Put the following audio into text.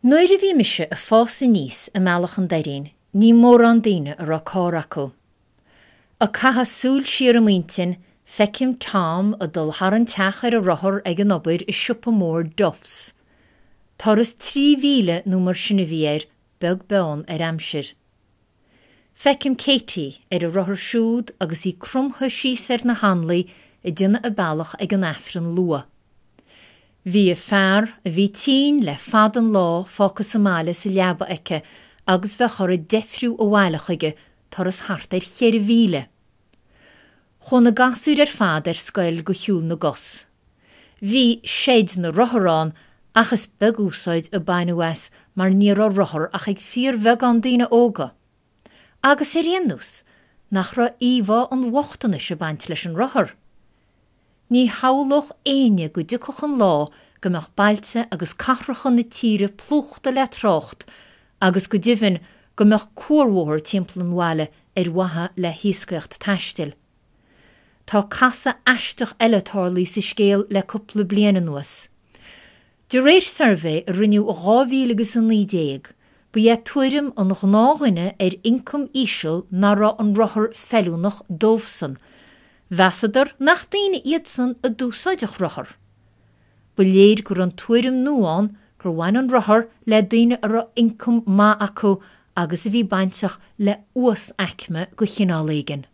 Nuair a bhí mise ag fás aníos i mBealach an Doirín ní mórán daoine a raibh carr acu. Ag caitheamh súil siar i m'intinn feicim Tom ag dul thar an teach ar a rothar ag an obair i siopa mór Duffs. Turas 3 mhíle nó mar sin a bhí air, beag beann ar aimsir. Feicim Katie ar a rothar siúd agus í cromtha síos ar na hanlaí ag déanamh a bealach ag an Aifreann luath. Bhí a fear, a bhí tinn le fada an lá, fágtha sa mbaile sa leaba aici agus bheadh uirthi deifriú abhaile chuige, turas thart ar cheithre mhíle. Chuaigh na gasúir ar fad ar scoil go shiúl na gcos. Bhí seid na rothar ann ach is beag úsáid a baineadh as mar ní raibh rothar ach ag fíorbheagán daoine óga. Agus ar aon nós, nach raibh íomhá an bhochtanais ag baint leis an rothar? Ní shamhlódh éinne go dtiocfadh an lá go mbeadh bailte agus cathracha na tíre plúchta le trácht agus go deimhin go mbeadh cuarbhóthar timpeall an bhaile ar mhaithe le héascaíocht taistil. Tá casadh aisteach eile tarlaithe sa scéal le cúpla bliain anuas. De réir suirbhé a rinneadh i 2019, ba é tuairim an ghnáthdhuine ar ioncam íseal nach raibh an rothar feiliúnach dóibhsan. Mheasadar nach daoine iadsan a d'úsáidfeadh rothar. Ba léir go raibh an tuairim nua ann gur bhain an rothar le daoine a raibh ioncam maith acu agus a bhí bainteach le uasaicme de chineál éigin.